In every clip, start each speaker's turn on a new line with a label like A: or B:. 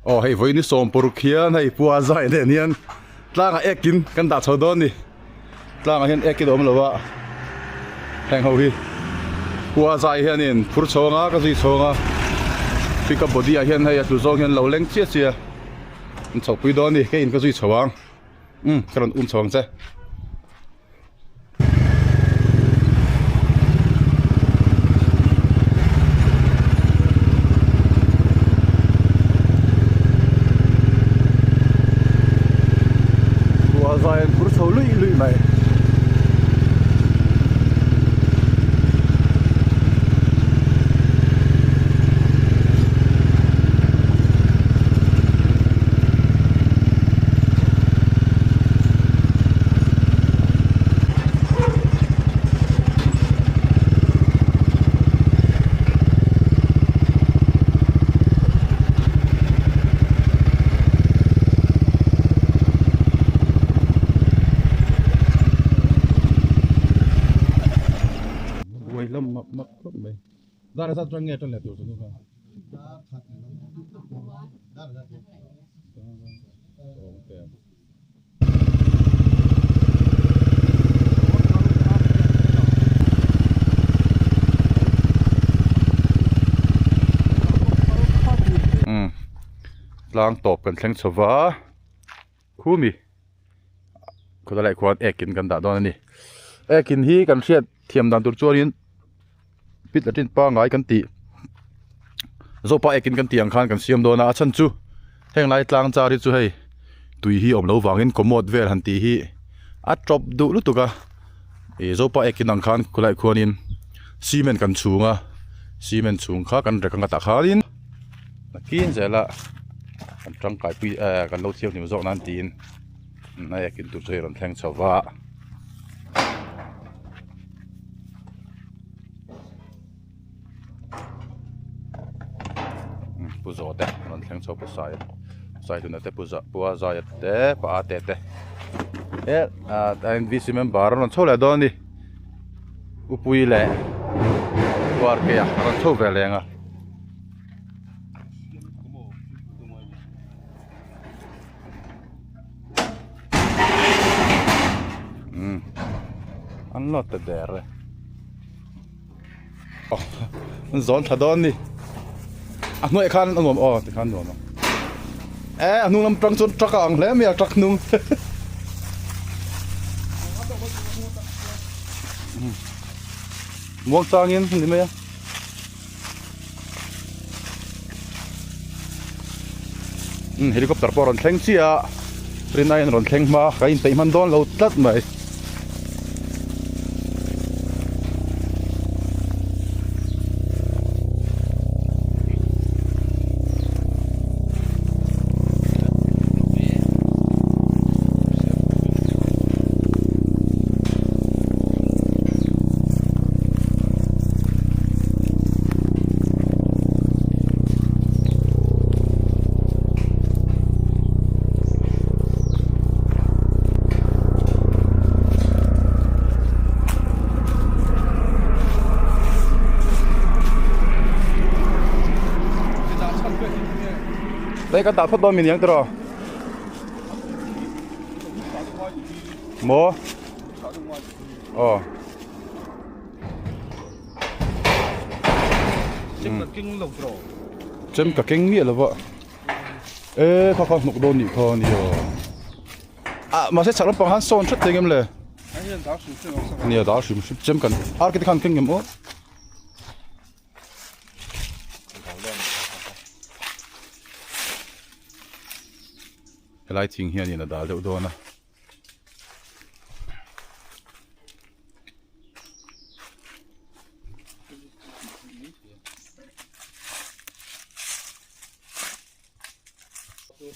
A: Aw hei vawiin 16 hian hei pua zai nen hian tlangah ekin kan dah chho dawn a ni tlangah hian ekin a awm lo a heng ho hi pua zai hianin phur chho anga ka zui chho anga pickup body ah hian hei a tlu zawng hian lo leng chiah chiah an chho pui dawn a ni keiin ka zui chho ang umm ka rawn um chho ang che. Zai an phur chho luih luih mai. Buai lam map map khawp mai. Dar a zat rang nge tan leh tur chu nu kha. Tlang tawp kan thleng chho va khumi khawlai lai khuan ekin kan dah dawn a ni ekin hi kan hriat thiam dan tur chuanin pit latin pangai kan tih zopa ekin kan tih ang khan kan siam dawn a a chhan chu heng lai tlang char hi chu hei tui hi awm lo vangin commode vel han tih hi a tawp duh lutuk a ih zopa ekin ang khan khawlai khuanin cement kan chhung a cement chhung kha kan rek anga tah khanin nakin zela kan tangkai pui ehh kan lo thianghlim zawk nan tiin a ekin tur chu hei a rawn thleng chho va. Pu zawh te rawn thleng chho pu sai sai hluna te pu za pu a zaia te pa a te te he ah nvc member an rawn chho leh dawn a ni upui leh u r k a rawn chho ve leng a. An lo ta der e an zawn thla dawn ni a hnuaiah khan a nuam aw tikhan a nuam ang e a hnung lam tang chuan truck a ang hle mai a truck hnung muang changin a ni mai a. Umm helicopter pawh a rawn thleng chiah a rin aiin a rawn thleng hma ka inpeih hman dawn lo tlat mai. Đây kan dah phawt dawn mi niang tiraw maw aw.
B: Chem ka keng lo tiraw?
A: Chem ka keng miah lo va. E kha kha hnuk dawn nih kha ni aw. Ah mahse chhak lampang han sawn hret thei ngem le? Nia dar hrim hrim chem kan ar te khan keng ngem aw. Helai thing hianin a dal deuh dawn a.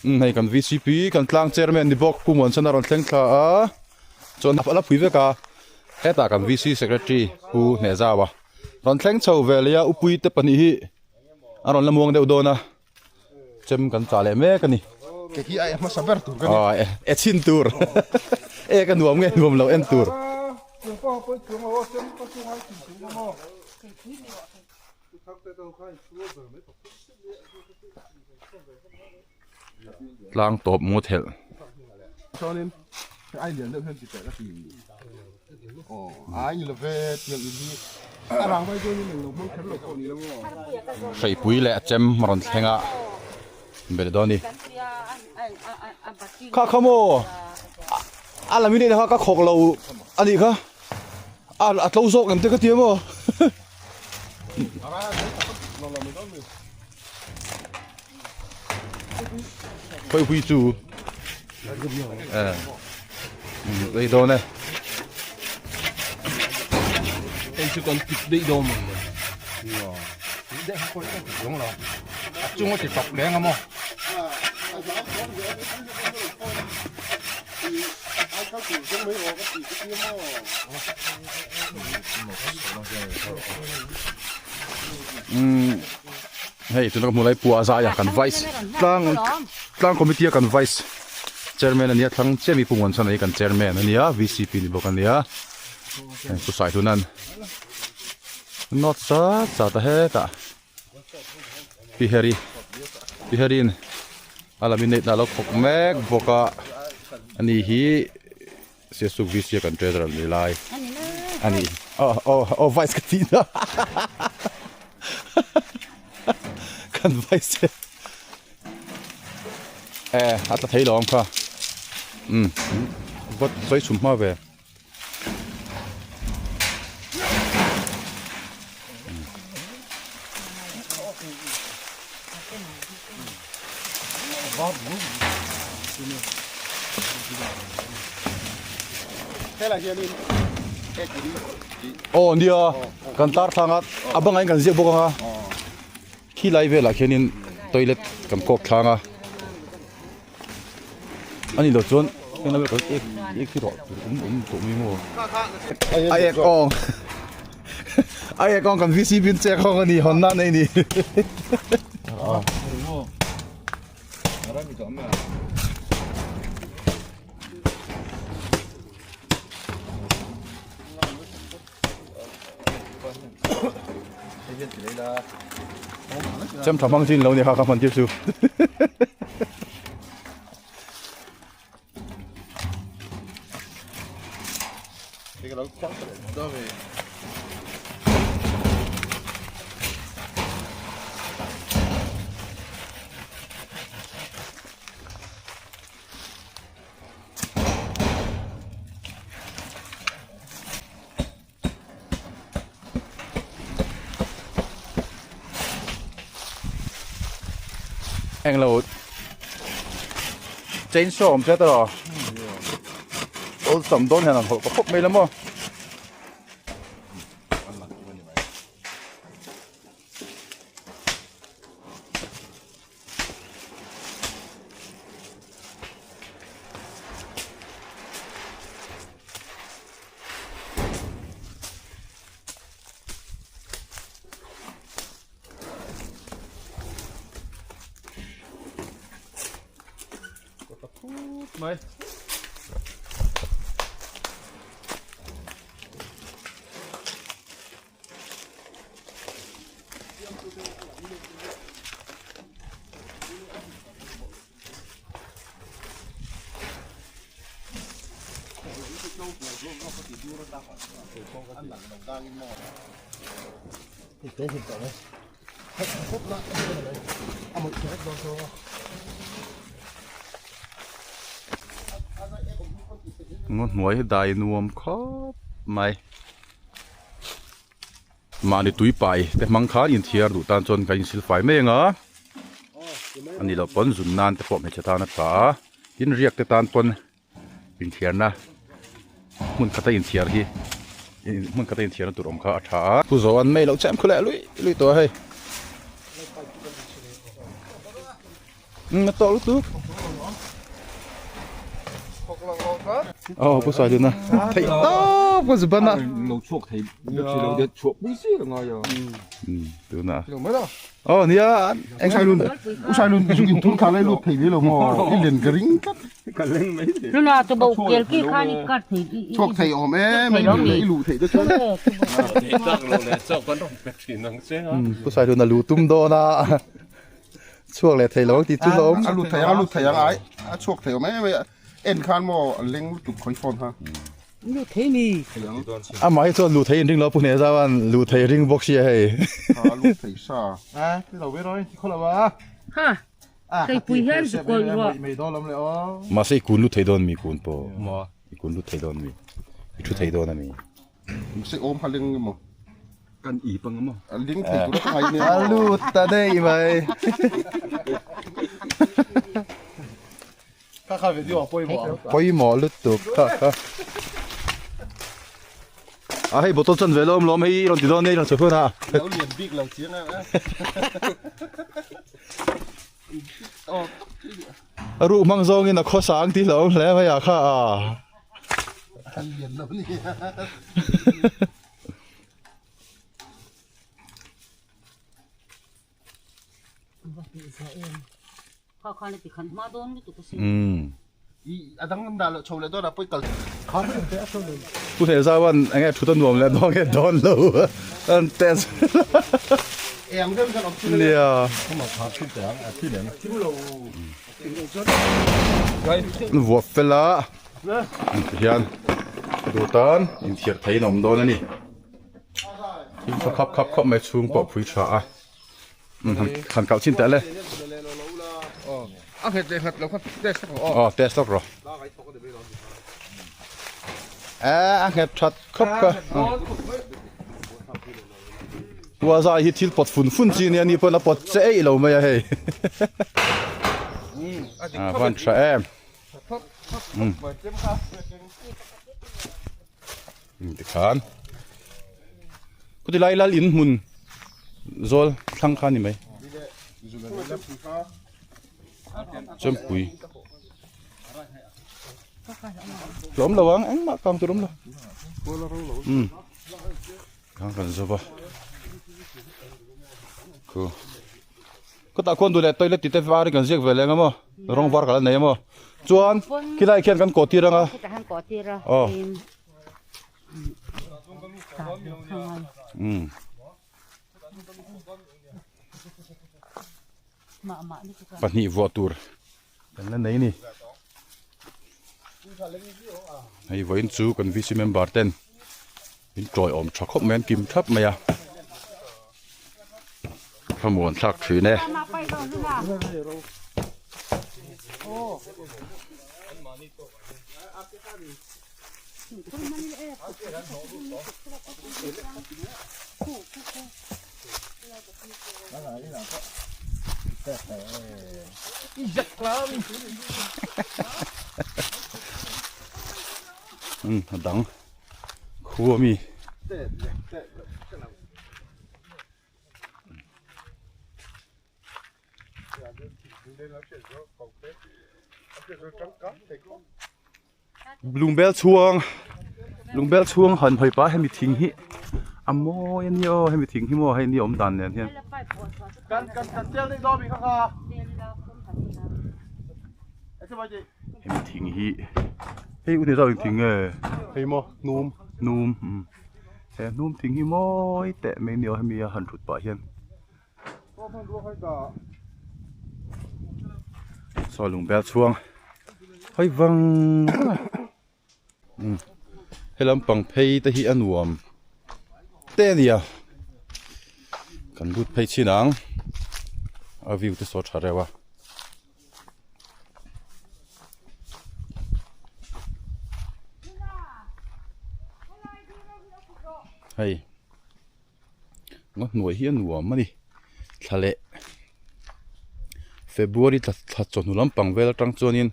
A: Umm hei kan vcp kan tlang chairman ni bawk Pu Muanchana rawn thleng thla a chuan a la phui vek a hetah kan vc secretary Pu Hnehzau a rawn thleng chho ve leh a upui te pahnih hi a rawn la muang deuh dawn a. Chem kan chah leh mek a ni.
B: Ke hi a hmasa ber tur ka ni.
A: Aw e chhin tur. E ka nuam nge nuam lo en tur. Tlang tawp maw thelh.
B: Chuanin ai lian deuh hian ti teh ka ti. Aw ai ni love tiang in hi a rang vai chuan in englo hmang kher lo pawh ni lo maw.
A: Hreipui leh a chem a rawn thleng a belh dawn a ni. Kha kha maw a lam in en kha ka khawk lo a nih kha a tlo zawk em te ka ti a maw. Khawi hui chu ei dawn e.
B: Hei chu kan pit daih dawn maw le.
A: A chung a ti tawp leng a maw. Umm. Hei tuna ka hmu lai pua zai a kan vice tlang tlang committee a kan vice chairman ania thlang chiah mi pumon chhan ani kan chairman ania vcp ni bawk ania heng chu sai thunan not sa sa ta hetah pi heri pi herin a laminate na lo khawk mek bawk a ani hi Siasuk VC a kan treasurer ni lai a ni. Oh oh oh vice ka tih na kan vice e a tla thei lo ang kha um vawt sawi chhum hma ve. Aw nia kan tar thlang a a bangah hian kan ziak bawk ang a khi lai velah khianin toilet kan kawk thlang a ani lo chuan heng lai vel ek hi rawh tur awm awm tawh mai maw a ek awng a ek awng kan vcp in check hawng ani hawn nan a ni. Chem tha hmang chin lo ni kha ka hman tir chu. Englo chainsaw awm se tawh awlsam dawn hian an hawlh ta khawp mai la maw. Mai. Ngaw hnuai hi dai nuam khawp mai. Mahni tui pai te hmang khan inthiar duh tan chuan kan insil fai mai ang a, a nih loh pawn zun nan te pawh hmeichhe tan a tha a, tin riak te tan pawn inthiarna hmun khata inthiar hi hmun khata inthiarna tur awm kha a tha a. Pu Zoan mai loh chem khu leh lui lui tawh a hei. Na tawh lutuk. Oh, pu sai duna. Thei tawp ka zuban a.
B: Lo chhuak thei lo de chhuak pui si la ngai a.
A: Tuna. Oh, nia eng sai lun.
B: U sai lun zu in thun kha lai lut thei ve lo mo. I len ka ring tlat. Ka leng mai.
C: Luna tu bo kel ki khan i kat thei.
B: Chhuak thei awm e mai i lu thei te chuan.
A: Pu sai lun a lu tum dawn a. Chhuak leh thei lo ang tih chu hlauhawm.
B: A lut thei ang, a lut thei ang ai. A chhuak thei awm em em a. En khan maw a leng lutuk khawi phone kha.
C: Lut thei ni.
A: Amah hi chuan luh thei in ring lo pu hneh zau an luh thei ring bawk sia hei.
B: A lut thei sa.
D: A ti lo ve rawh in ti khaw lo a.
C: Ha. Keipui hian zu kawi ruah.
A: Mahse i kun lut thei dawn mi kun pawh. I kun lut thei dawn mi. I thu thei dawn a mi.
B: Mahse awm kha leng emaw.
D: Kan i pang emaw.
B: A leng thei tur a ka ngai nia.
A: A lut ta daih mai.
D: Kha kha video a pawimawh ang.
A: Pawimawh lutuk kha kha. A hei bottle chan ve lawm lawm hei i rawn ti dawn nia i rawn chho hun a.
B: Lo lian bik lo chiang a.
A: A ruh hmang zawngin a khawsa ang tih hlauhawm hle mai a kha a.
B: A lian lo nia.
A: Pu Hnehzauan enge thut a nuam leh dawn nge dawn lo an test nia vuah fel a tihian duh tan inthiar theihin a awm dawn a ni thil tha khap khap khawp mai chhung pawh phui tha a. Han kal chin teh le.
B: A nghet leh nghat lo kha test lawk rawh.
A: Aw test lawk rawh. E a nghet that khawp ka. Tua zai hi thil pawt fun fun chi nia ni pawn a pawt che eih lo mai a hei. A van tha em. Tikhan Khawti lai lal in hmun zawl thlang kha a ni mai Chempui Hlawm lo ang engmah kang tur awm lo umm Kang kan zo va Khu Khawtah khuan duh leh toilet tih te var in kan ziak ve leng a maw rawng var ka la nei a maw chuan khilai khian kan kawh tir ang a aw umm pahnih vuah tur kan la nei a ni hei vawiin chu kan vc member ten In tawiawm tha khawp mai an kim thap mai a thlamuan thlak thin e. A dang. Khua mi. Lungbel chhuang lungbel chhuang han hawi pah hemi thing hi a mawi a nia aw hemi thing hi maw hei ni awm dan nen hian. Hemi thing hi hei u ni zau eng thing nge
B: hei maw hnum
A: hnum umm he hnum thing hi mawi teh mai nia hemi a han thut pah hian saw lung bel chhuang hawi vang vang a umm he lampang phei te hi a nuam te a nia kan lut phei chin ang a view te saw tha reuh a. Hei ngaw hnuai hi a nuam a ni thla leh February thla thla chawhnu lampang vel atang chuanin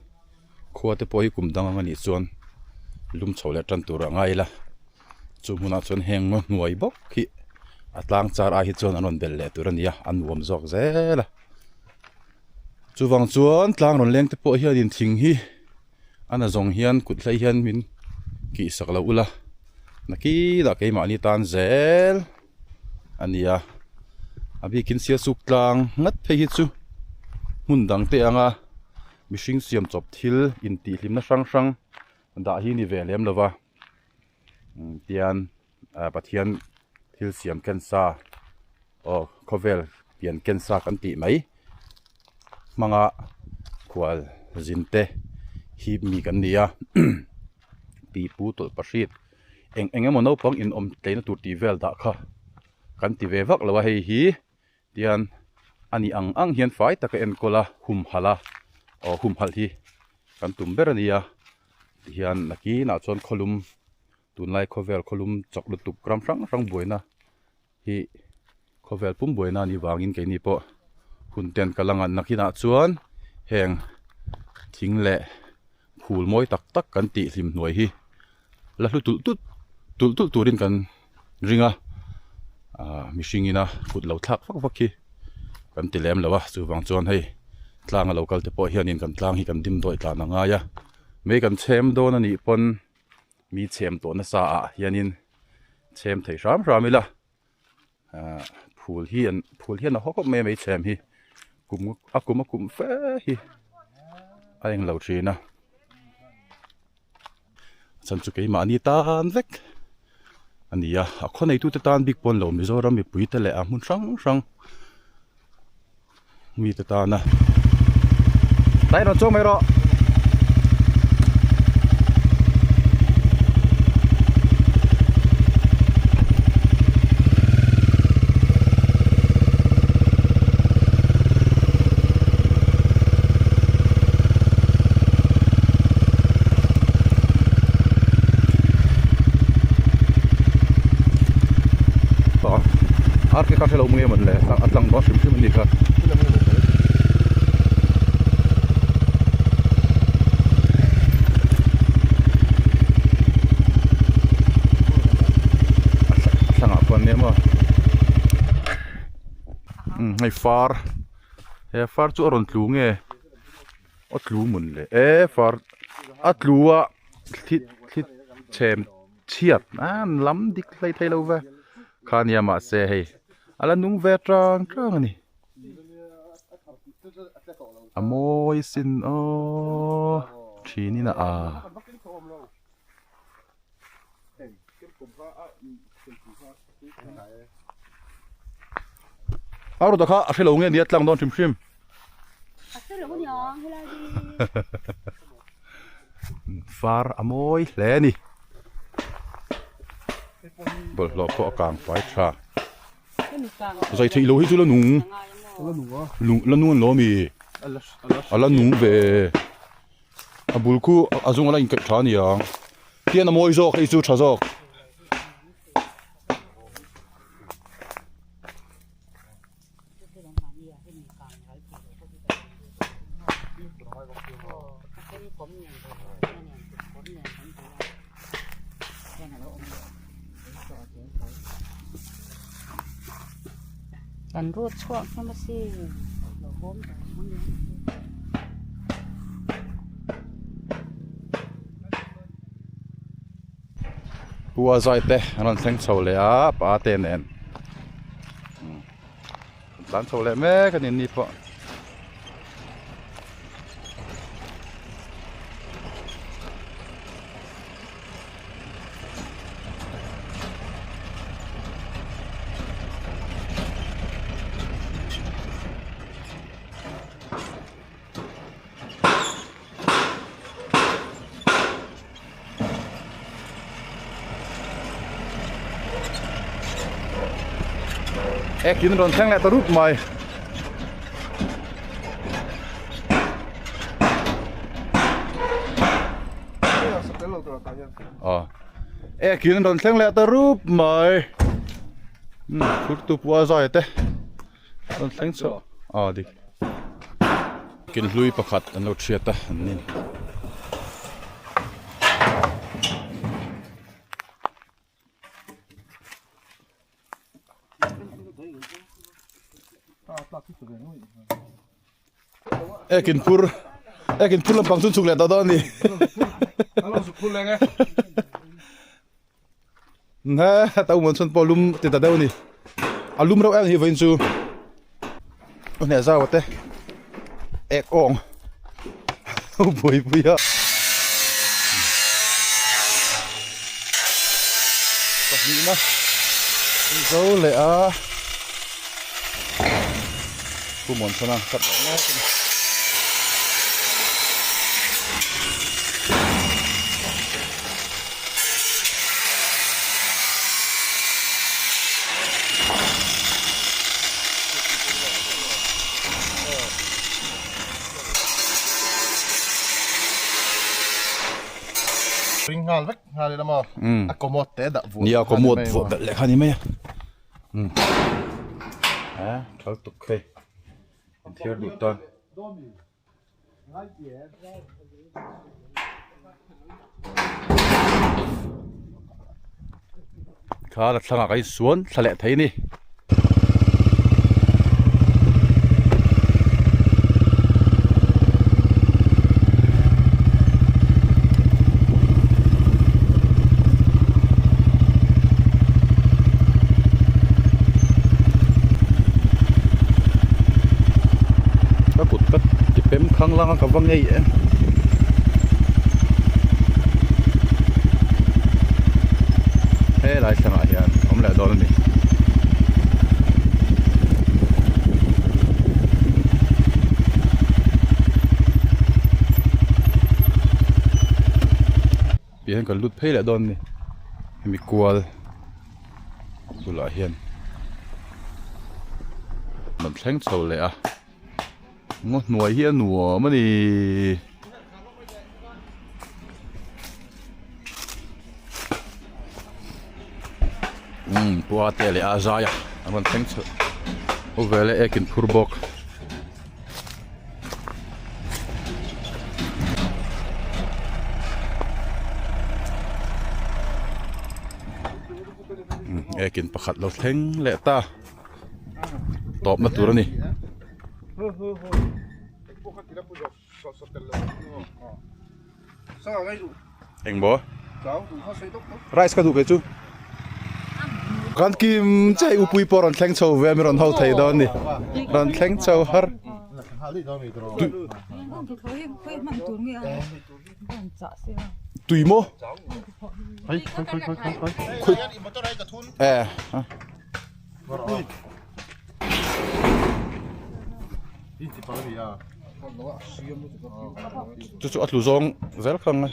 A: khua te pawh hi kum dang ang anih chuan lum chho leh tan tur a ngai ila chu hmunah chuan heng ngaw hnuai bawk hi a tlang char ai hi chuan an rawn belh leh tur a ni a a nuam zawk zel a. Chuvang chuan tlang rawn leng te pawh hianin thing hi a na zawng hian kut hlei hian min kih sak loh ula nakinah keimahni tan zel a ni a a bikin sialsuk tlang ngat phei hi chu hmun dang te anga mihring siam chawp thil intihhlimna hrang hrang dah hi ni ve lem lova tian Pathian thil siam ken sa aw khawvel pian ken sa kan tih mai. hmanga khual zin te hip mi kan ni a pi pu tawlh pahrit eng eng emaw naupang in awm tleina tur tih vel dah kha kan ti ve vak lo a hei hi tian a nih ang ang hian fai taka enkawl a humhalh a aw humhalh hi kan tum ber a ni a tihian nakinah chuan khawlum tunlai khawvel khawlum chawk lutuk ram hrang hrang buaina hi khawvel pum buaina a nih vangin keini pawh hun ten kal anga nakinah chuan heng thing leh phul mawi tak tak kan tih hlim hnuai hi la hlu tulh tulh tulh tulh turin kan ring a ah mihring ina kut lo thlak vak vak hi kan ti lem lo a chuvang chuan hei tlang a lo kal te pawh hianin kan tlang hi kan dim dawi tlan a ngai a mei kan chhem dawn a nih pawn mi chhem tawh nasa ah hianin chhem thei hram hram ila ah phul hi an phul hian a haw khawp mai a mei chhem hi kum a kum a kum fe hi a englo thin a chhan chu keimahni tan vek a ni a a khaw neitute tan bik pawn lo Mizoram mipui te leh a hmun hrang hrang mite tana tlai rawn chuang mai rawh. Ar khi kha hrelo mai emawn le a tlang dawn hrim hrim a ni kha. A thlangah khuan nia maw umm hei far he far chu a rawn tlu nge a tlu mawn le e far a tlu a thli thli chhem chhiat an lam dik hlei thei lo ve kha nia mahse hei a la nung ve tang tang a ni a mawi sin aw thin in a a. A rawt kha a hrelo nge nia tlang dawn hrim hrim.
C: A hrelo aniang helai hi.
A: Far a mawi hle a ni. Bawlhhlawh pawh a kang fai tha. Zai theih lo hi chu la nung. La nung an lo ami. A la nung ve. A bul khu a zung a la inkaih tha aniang. Hian a mawi zawk hei chu tha zawk.
C: Kan rut chhuak hlawm a sin.
A: Pu a zai te an rawn thleng chho leh a pa te nen tlan chho leh mek a ni ni pawh. Ekin rawn thleng leh ta rup mai. Ekin rawn thleng leh ta rup mai. Phurtu pua zai te. Rawn thleng chhuah a dik kin hlui pakhat an lo thiat a an ni. Ekin phur ekin phur lampang chu chhuk leh ta dawn a ni. Nhe ta uman chhan pawh lum ti ta deuh a ni a lum reuh em hi vawiin chu a hneh zau te ek awng ho buaipui a pahnihna zo leh a pu muan chhana cut leh mek a ni.
B: Ring nghal vek nghal ila maw? A commode te dah vuah.
A: Nia commode vuah belh leh kha ni mai a. A thal tuk hei. Inthiar duh tan. Kha la thlangah kan insuan thla leh thei a ni. Ka kut ka ti pem khang lang a ka va ngei em. Helai thlangah hian awm leh dawn a ni. Tihian kan lut phei leh dawn a ni hemi kual bulah hian rawn thleng chho leh a ngaw hnuai hi a nuam a ni. Umm pua te leh a zai a an rawn thleng chho vel e ek in phur bawk. Ek in pakhat lo thleng leh ta tawpna tur a ni. Eng maw? Rice ka duh kei chu. Kan kim che upui pawh rawn thleng chho ve mi rawn ho thei dawn ni. Rawn thleng chho har. Tui maw? Eh. Chu chu a tlu zawng zel kha ang a.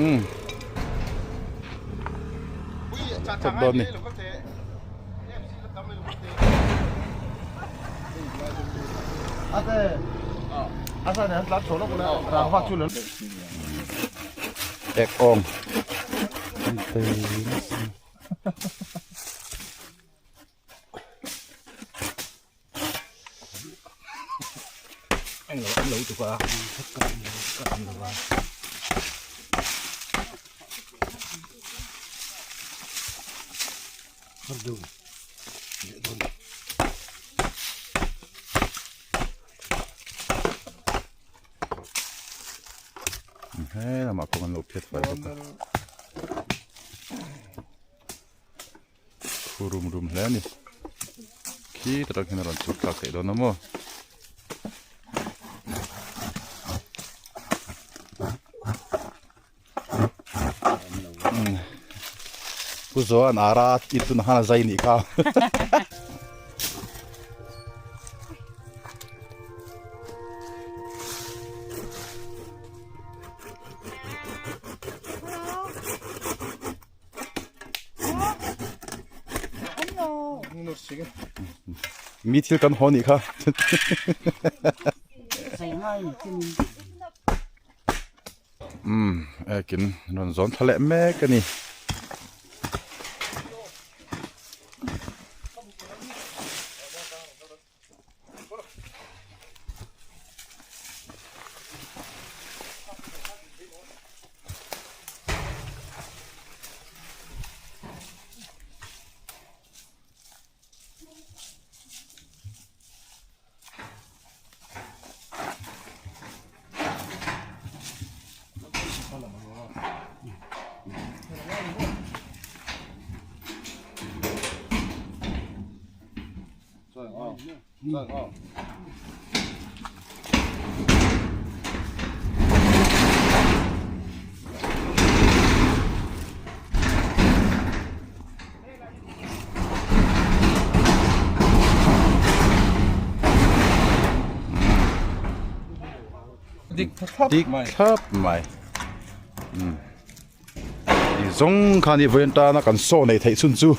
A: Umm. Thawk dawn ni. Ek awng. He lamah pawh kan lo phiat fai bawk a. Khu rum rum hle a ni. Khi ta tang hian a rawn chhuk thlak theih dawn a maw. Pu Zoan ara i tuna khan a zai nih kha. Mi thil kan haw nih kha. Umm ekin rawn zawn thla leh mek a ni. Dik thlap mai. zawng kha ni vawiin tana kan saw neih theih chhun chu.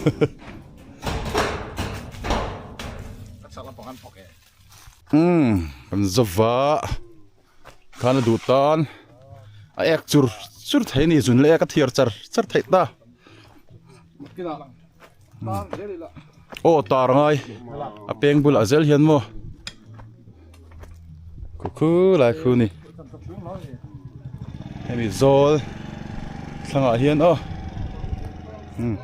A: Umm kan zova khan a duh tan a ek chur chur thei a ni zun leh ek a thiar char char theih ta. Aw tar ngai a peng bulah zel hian maw khu khu lai khu ni hemi zawl thlangah hian aw umm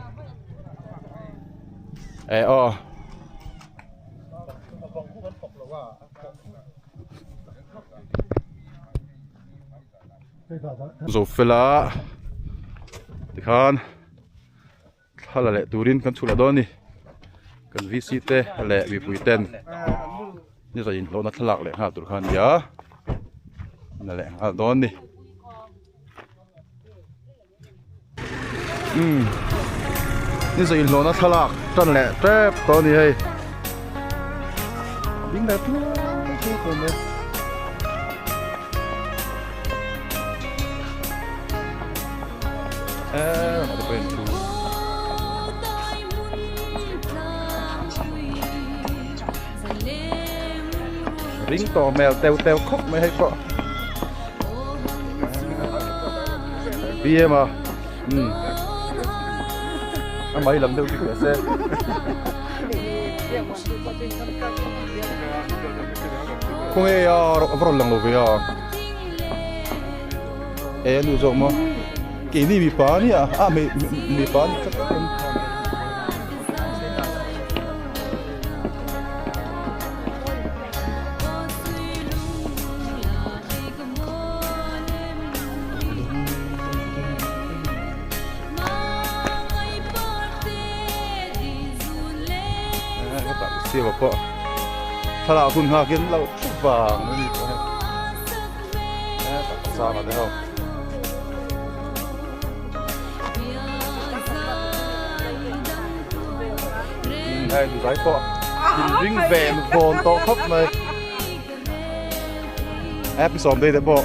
A: eh aw. Zo fela tikhan thla la leh turin kan chhuah dawn a ni kan VC te leh mipui ten ni zawh inhlawhna thlalak leh nghal tur kha a ni a la leh nghal dawn a ni. Umm ni zawh inhlawhna thlalak tan leh tep tawh a ni hei ding leh phian tawh mai. Ring tawh hmel teu teu khawp mai hei pawh BM a umm a mai lam deuh chu teh se. Khawnge a va rawn lang lo ve a. E a nu zawk maw keini mipa a nia a mipa a ni tlat a. Hetah siam pawh thlalak hun nghak in lo thup vang a ni tawh hei hetah sang a te ho. Hei zai pawh inring ven vawn tawh khawp mai app sawm dei te pawh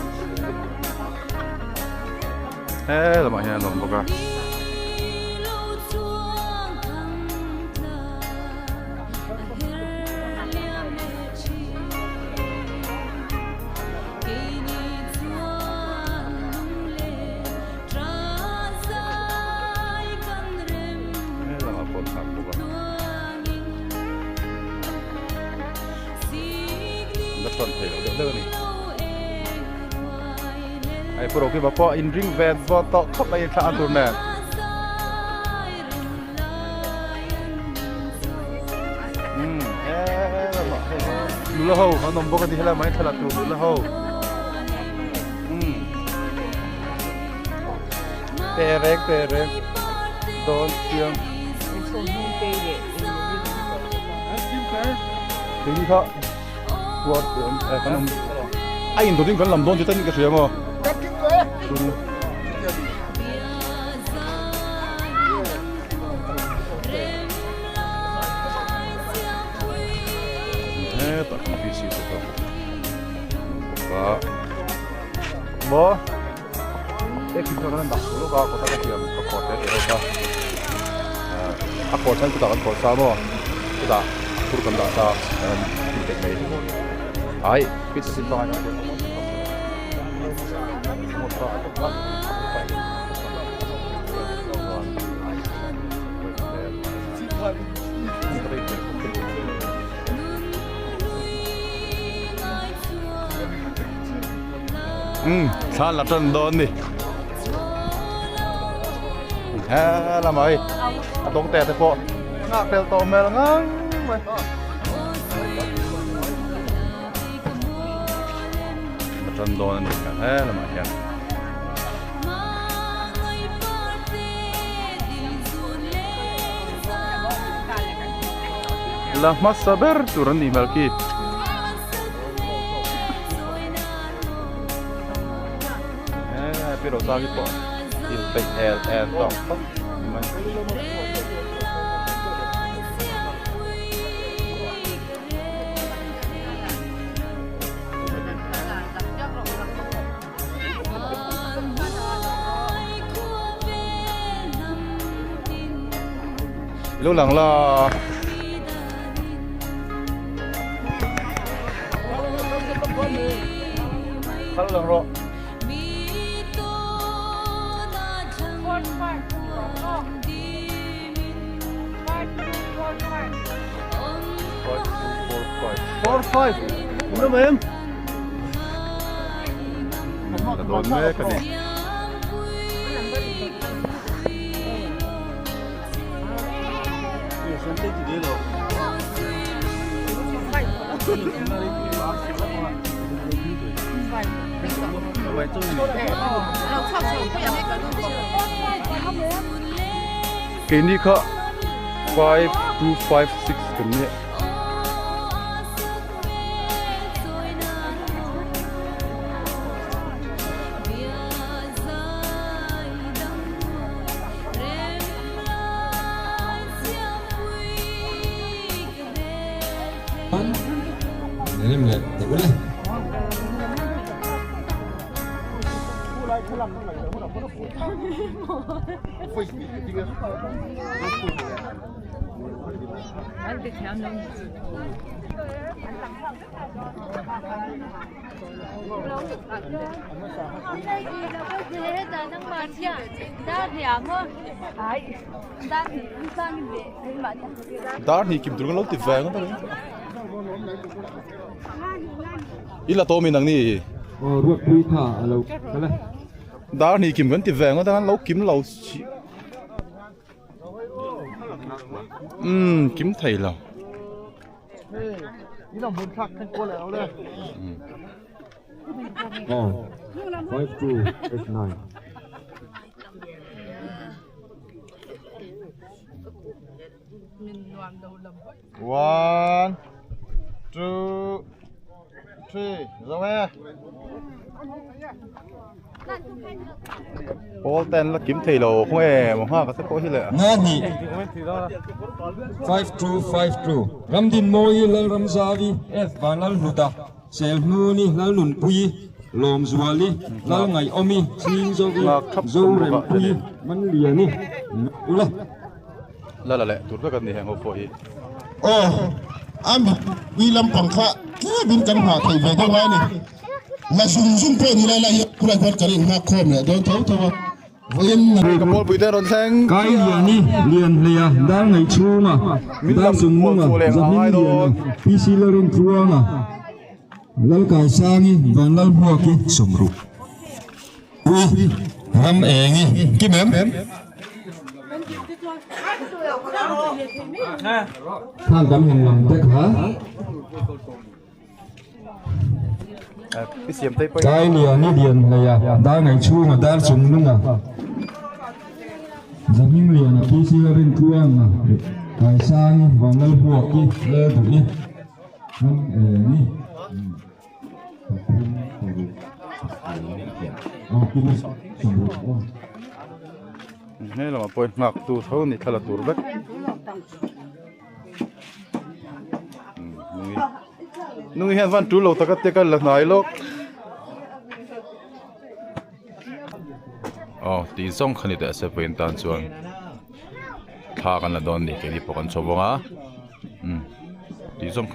A: he lamah hian an awm bawk a. La tawn thei lo deuh deuh a ni. Hei pu Rokiva pawh in ring ve vawt tawh khawp mai thla a tur nen. Umm he lamah hei nula ho an awm bawk a ni helai mai thla la tur nula ho. Umm te reng te reng dawn chiang. Keini kha kuar te awm eh kan awm a in dawtin kan lam dawn chu tan ka hria maw hetah kan PC te pawh bawk a maw he thil chu kan dah lawk a kawta ka siam ka khawr te te ho kha a khawr chhan chutah kan khawr sa maw chutah thur kan dah sa kan thil pek mai ai pizza sin pangai Umm thla la tan dawn ni he lamah hei a dawng te te pawh nghak tel tawh hmel ngang mai la tan dawn a ni he lamah hian. La hmasa ber tur an nih hmel khi. Pi Rosagi pawh in peih el el tawk khawp mai. Lo lang la. Kha lo lang rawh.
D: Four five. Ano em?
A: Ka dawn mek a ni. Keini kha 5256 kan nia. Dar hnih kim tur kan lo ti ve ang I la tawm in ang ni
E: Aw ruat pui kha a lo kal e.
A: Dar hnih kim kan ti ve ang a lo kim lo Umm kim thei lo.
E: Aw 5289.
D: One, two, three, zo e.
A: Pawl ten la kim thei lo khaw nge maw nghak a se pawh hi le.
E: Nga hnih 5252 Ramdinmawi Lalramzavi F Vanlalhluta Selhnuni Lalnunpuii Lawmzuali Lalngaihawmi Chhingzovi Zorempuii Manliani Ula.
A: La la leh tur vek an ni heng ho pawh hi.
B: Aw, a mipui lampang kha tlemin kan nghah theih ve deuh a ni. La zung zung pawh ni lai lai hian khulai khuan kan innghak khawm leh dawn tho tho a. Vawiin
A: Ka pawlpui te rawn thleng.
E: Kai Liani, Lianhleia, Dar Ngaihchhunga, Dar Zungnunga, Zahming Liana, PC Lalrintluanga, Lalkaisangi, Vanlalhmuaki, Sawmruk. Ui, ram eng i kim em? Khang kan han lam te kha. Kai lian i lian hlei a, dar ngaih chhung a, dar chung nung a. Zahming lian a, PC Rin Tluang a, Kai Sang i, Vanlal Huak i, Lal Duh i, ram eng i.
A: He lamah pawh hi nghak tu tho ni thla la tur vek nungi nungi hian van tul lo tak a tia ka la hnai lawk aw tih zawng kha ni teh se vawiin tan chuan thla kan la dawn a ni keini pawh kan chho vawng a tih zawng kha.